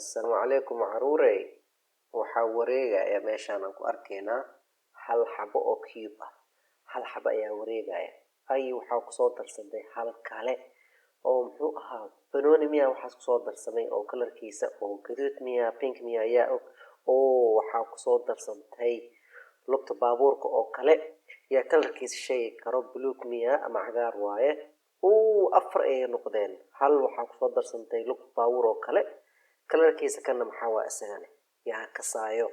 Assalaamu calaykum caruurey. Waxaa wareegaya meeshaan aan ku arkaynaa hal xabo oo cube ah. Hal xabo ayaa wareegaya. Ay, waxaa kusoo darsamay hal kale oo muxuu ahaa? Banooni miyaa waxaas kusoo darsamay oo kalarkiisa oo gaduud miyaa, pink miyaa, ayaa og? Oo waxaa kusoo darsantay lugta baabuurka oo kale. Yaa kalarkiisa sheegi karo? Buluug miyaa ama cagaar waaye? Uu afar ayay noqdeen. Hal waxaa kusoo darsantay lug baabuur oo kale. Kalarkiisa kana maxaa waa isagane? Yaa kasaayo?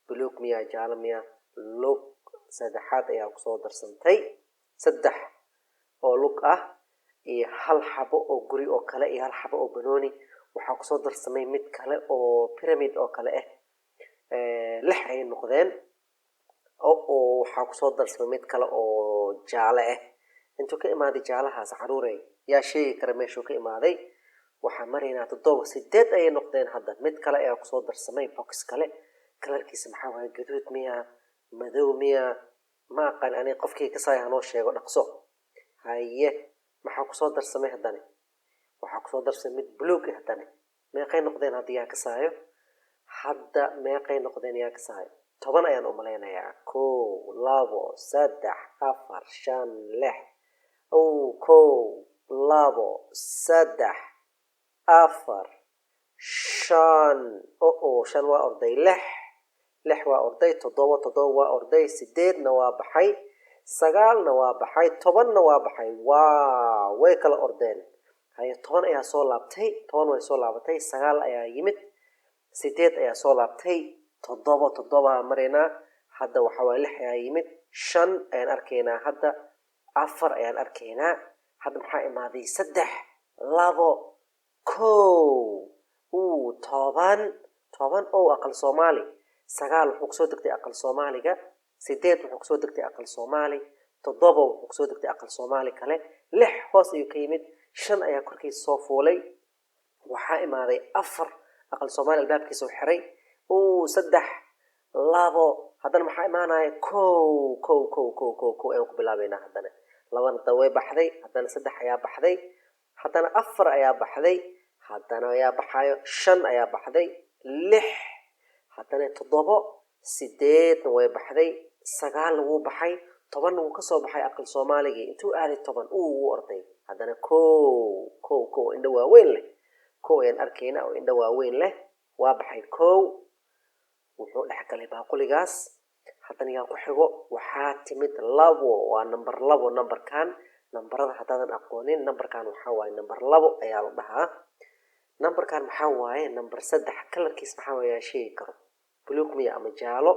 Buluug miyaa, jaalo miyaa? Lug saddexaad ayaa kusoo darsantay. Saddex oo lug ah iyo hal xabo oo guri oo kale iyo hal xabo oo banooni. Waxaa kusoo darsamay mid kale oo pyramid oo kale ah. Lix ayay noqdeen. Oo waxaa kusoo darsamay mid kale oo jaale ah. Intuu ka imaaday jaalahaas, caruurey? Yaa sheegi kara meeshuu ka imaaday? Waxaa maraynaa toddoba, sideed ayay noqdeen hadda. Mid kale ayaa kusoo darsamay, box kale. Kalarkiisa maxaa waaye? Gaduud miyaa, madow miyaa? Ma aqaan aniga. Qofkii kasaaya hanoo sheego dhaqso. Haye, maxaa kusoo darsamay haddane? Waxaa kusoo darsamay mid buluug ah haddane. Meeqay noqdeen hadda? Yaa kasaayo hadda? Meeqay noqdeen? Yaa kasaayo? 10 ayaan umalaynayaa. Kow, labo, saddex, afar, shan, lix. Ow, kow, labo, saddex, afar, shan. O shan waa orday. Lix, lix waa orday. Toddoba, toddoba waa orday. Sideedna waa baxay, sagaalna waa baxay, 10-na waa baxay. Wow, way kala ordeen. Haye, 10 ayaa soo laabtay. 10 way soo laabatay. Sagaal ayaa yimid, sideed ayaa soo laabtay, toddoba, toddoba maraynaa hadda. Waxaa waye lix ayaa yimid, shan ayaan arkaynaa hadda, afar ayaan arkaynaa hadda. Maxaa imaaday? Saddex, labo, kow. Uu 10, 10. Ow, aqal Soomaali. Sagaal wuxuu kusoo degtay aqal Soomaaliga, sideed wuxuu kusoo degtay aqal Soomaali, toddoba wuxuu kusoo degtay aqal Soomaali kale, lix hoos ayuu ka yimid, shan ayaa korkiisa soo fuulay. Waxaa imaaday afar, aqal Soomaali albaabkiisa u xiray. Uu saddex, labo. Haddana maxaa imaanaya? Kow, kow, kow, kow, kow, kow ayaan ku bilaabaynaa haddana. Labana da way baxday. Haddana saddex ayaa baxday. Haddana afar ayaa baxday. Haddana ayaa baxayo? Shan ayaa baxday, lix, haddana toddobo, sideedna way baxday, sagaalna wuu baxay, 10-na wuu kasoo baxay aqal Soomaaligii. Intuu aaday 10? Uu wuu orday. Haddana kow, kow, kow, indho waaweyn leh. Kow ayaan arkayna oo indho waaweyn leh. Waa baxay kow, wuxuu dhex galay baaquligaas. Haddana yaa ku xigo? Waxaa timid labo, waa number 2. Numberkan, nambarada haddaadan aqoonin, numberkan waxaa waaye number 2 ayaa la dhahaa. Numberkan maxaa waaye? Number 3 kalarkiis maxaa waaye? Yaa sheegi karo? Buluug miya ama jaalo?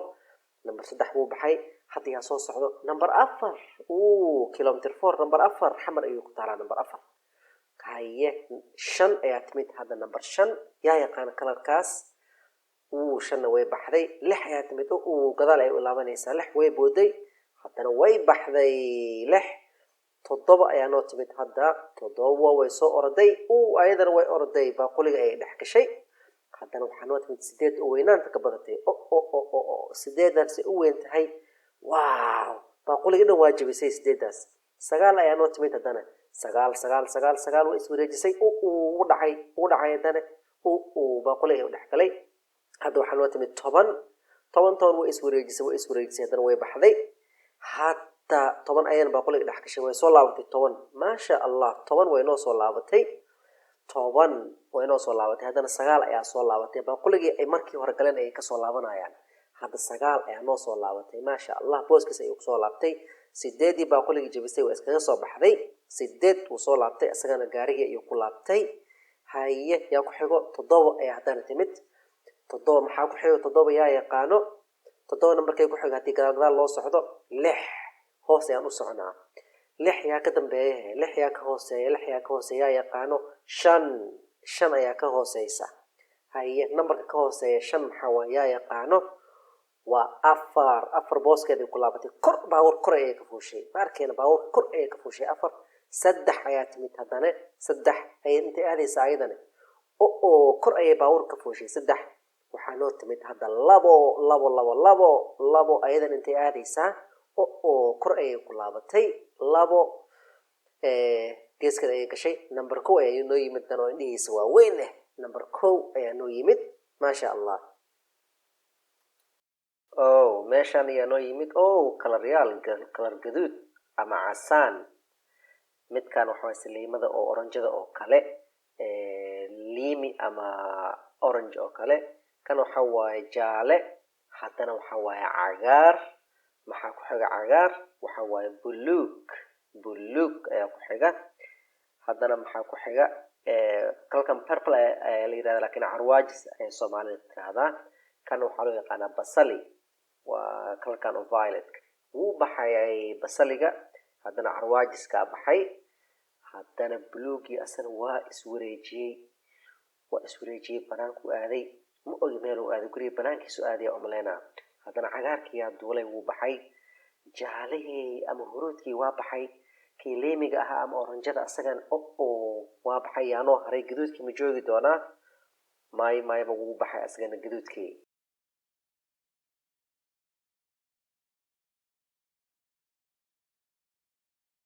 Number 3 wuu baxay. Hadda yaa soo socdo? Number 4. Uu kilometer 4, number 4 Xamar ayuu ku taalaa number 4. Haye, shan ayaa timid hadda. Number 5 yaa yaqaana kalarkaas? Uu shanna way baxday. Lix ayaa timid. Uu gadaal ay u laabanaysaa. Lix way booday, haddana way baxday lix. Toddoba ayaa noo timid hadda. Toddoba way soo orday. Uu ayadana way orday, baaquliga ayay dhex gashay. Haddana waxaa noo timid sideed oo weynaanta ka badatay. O o o o o, sideedaasay u weyn tahay. Wow, baaquliga dhan waa jabisay sideedaas. Sagaal ayaa noo timid haddana. Sagaal, sagaal, sagaal, sagaal way iswareejisay. U uu dhacay, uu dhacay haddana. U uu baaquliga ayuu dhex galay. Hadda waxaa noo timid 10, 10, 10. Way iswareejisay, way iswareejisay, haddana way baxday. Hadda 10 ayana baaquliga dhex gashay, way soo laabatay 10. Maasha Allah, 10 way noo soo laabatay, 10 way noo soo laabatay. Haddana sagaal ayaa soo laabatay. Baaquligii ay markii hore galeen ayay kasoo laabanayaan. Hadda sagaal ayaa noo soo laabatay. Maasha Allah, booskiis ayuu kusoo laabtay. Sideedii baaquligii jabisay, waa iskaga soo baxday. Sideed wuu soo laabtay, isagana gaarigii ayuu ku laabtay. Haye, yaa ku xigo? Toddoba ayaa haddana timid. Toddoba maxaa ku xigo? Toddoba yaa yaqaano? Toddoba nambarkay ku xigo haddii gadaal gadaal loo socdo? Lix, hoos ayaan u soconaa. Lix yaa ka dambeeya? Lix yaa ka hooseeya? Lix yaa ka hooseeya? Yaa yaqaano? Shan, shan ayaa ka hooseysa. Haye, nambarka ka hooseeya shan maxaa waa? Yaa yaqaano? Waa afar. Afar booskeeday ku laabatay. Kor baabuur kor ayay ka fuushay. Ma arkeyna? Baabuurka kor ayay ka fuushay afar. Saddex ayaa timid haddana. Saddex ayay intay aadaysa ayadana? O oo kor ayay baabuur ka fuushay saddex. Waxaa noo timid hadda labo, labo, labo, labo, labo. Ayadan intay aadaysaa? O oo kor ayay ku laabatay labo, geeskeeda ayay gashay. Number 1 ayaa noo yimid dan oo indhihiisa waaweyn ah. Number 1 ayaa noo yimid, maasha Allah. Oh, meeshaan ayaa noo yimid. Oh, kalaryaal, kalar gaduud ama casaan. Midkan waxa waye saliimada oo oranjada oo kale, liimi ama orange oo kale. Kan waxa waaye jaale. Haddana waxa waaye cagaar. Maxaa ku xiga cagaar? Waxa waaye buluug. Buluug ayaa ku xiga. Haddana maxaa ku xiga? Kalkan purple ayaa la yirahdaa, laakiin carwaajis ayaa Soomaalida tirahdaa. Kan waxaa loo yaqaanaa basali, waa kalkan oo violet. Wuu baxay basaliga, haddana carwaajiskaa baxay, haddana buluugii asana waa iswareejiyey, waa iswareejiyey, banaanku aaday. Ma ogi meel uu aaday, guriga banaankiisu aadaya umaleynaa. Haddana cagaarkiyaa duulay, wuu baxay. Jaalihii ama huruudkii waa baxay. Kii leemiga ahaa ama oranjada asagan o waa baxay. Yaanoo haray? Gaduudkii ma joogi doonaa? Maayo, maayaba, wuu baxay asagana gaduudkii.